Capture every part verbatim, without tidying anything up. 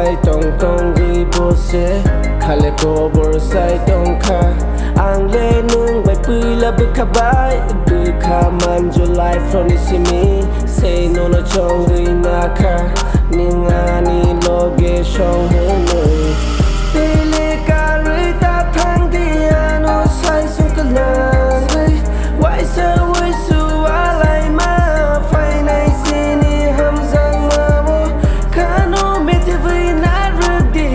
Tong tongwi bo se khale kobor sai tongkha. Ang le nwng bai puila bwkha bai bwkha manju life roni simi. Sei nono chongwi nakha nwng ani loge song hwnwi. Tele karwi ta thang di ano sai sung kwlangwi. Waisa wisu alaima phainai sini hamjakma bo. Khano mete bui narwk di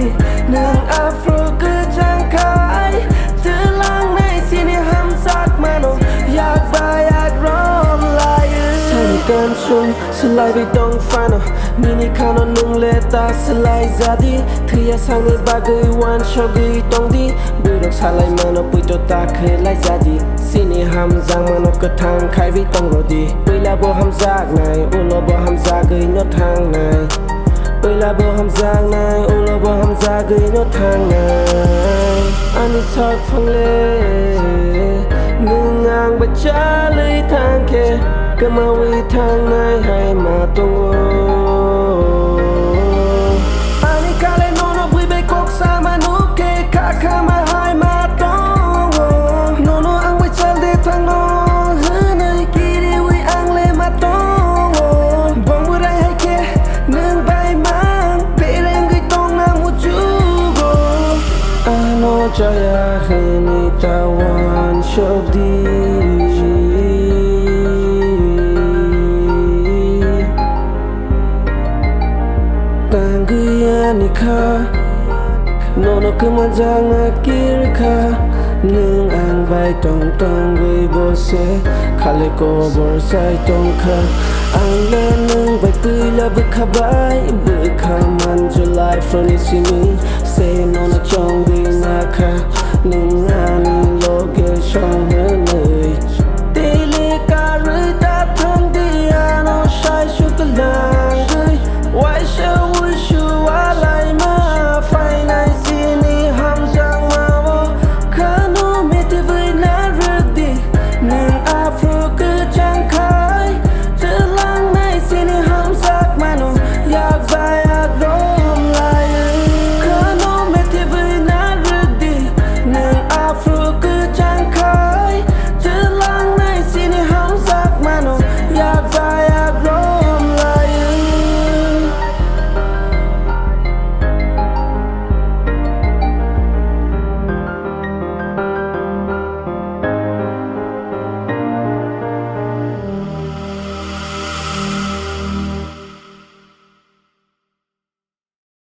nwng afro kwchang khai. Twlangnai sini hamjakmano yak ba yak rom layo. Sani kansung swlaiwi tong phano nini khano nwng le ta swlai jadi. Thwiya sangni bagwi wansogwi tongdi. Bwrwk salai mano puito ta khe lai jadi. Sini hamjakmano kwthang khaiwi tong rodi. Puila bo hamjaknai, ulo bo hamjagwi no thangnai. Puila bo hamjaknai, ulo bo hamjagwi no thangnai. Ani sak phangle nwng ang bachalwi thangkhe kwmawi thangnai hai ma tongo. Ani kale nono bui bai kok sama nuk khe kha kha ma hai ma tongo. Nono ang bai chal de thangno hwnwi kiriwi ang le ma tongo. Bong bwrai hai khe nwng bai mang berengwi tongna muchugo. Ano chaya hwnwi ta wansok di. Tangwi ani kha, nono kwmajakna kirkha. Nwng ang bai tong tongwi bo se khale kobor sai tongkha. Ang le nwng bai puila bwkha bai bwkha manju life roni simi. Se